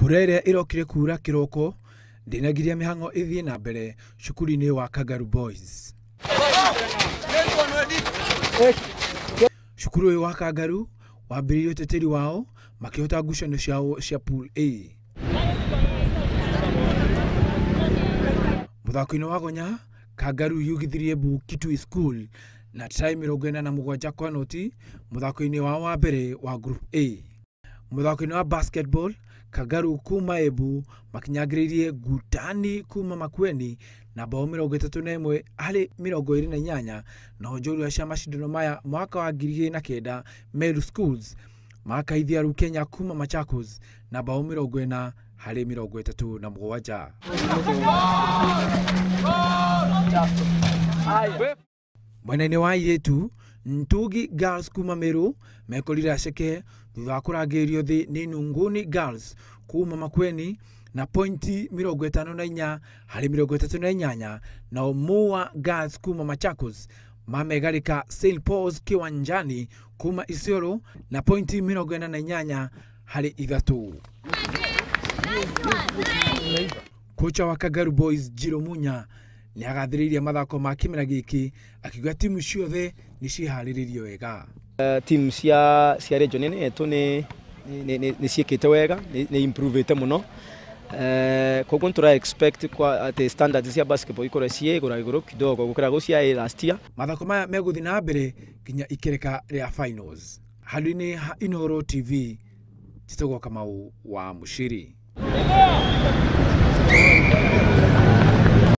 Mbura ĩrĩa ĩrokire kura kĩroko ndĩnagiria mĩhang'o ĩthiĩ na mbere cukuru-inĩ wa Kangaru Boys. Cukuru ũyũ wa Kangaru wambĩrĩirie ũteteri wao makĩhota ngucanio ciao cia Pool A. Mũthako-inĩ wa Gonya, Kangaru yugithirie Embu Kitui School na try 47-0 mũthako-inĩ wao wa mbere wa Group A. Mũthako-inĩ wa basketball, Kangaru kuma Embu makinyangĩrĩirie Ngutani kuma Makueni na bao 31-28, naho njorua cia macindano maya mwaka wa 2009 Meru Schools makaithia Rukenya kuma Machakos na bao 40-37. Mwena-inĩ wa airĩtu, Ntugi Girls kuma Meru mekorire aceke thutha wa kũrangĩrĩrio thĩ nĩ Nunguni Girls kuma Makueni na pointi 54-38, nao Mua Girls kuma Machakos mamegarĩka St Paul's Kiwanjani kuma Isiolo na pointi 48-3. Kocha wa Kangaru Boys Jiro Munya nĩ agathĩrĩirie mathako ma kĩmera gĩkĩ akiuga timu ciothe nĩ ciharĩrĩirio wega. Timu cia region ĩno yetu nĩ ciĩkĩte wega, nĩ improvete mũno. Koguo nĩtũra expect kwa atĩ standards cia basketball ikorwo ciĩ igũrũ igũrũ kidogo gũkĩra gũcia last year. Mathako maya megũthiĩ na mbere nginya ikereka rĩa finals. Handũ-inĩ ha Inooro TV, Njĩtagwo Kamau wa Mũciri.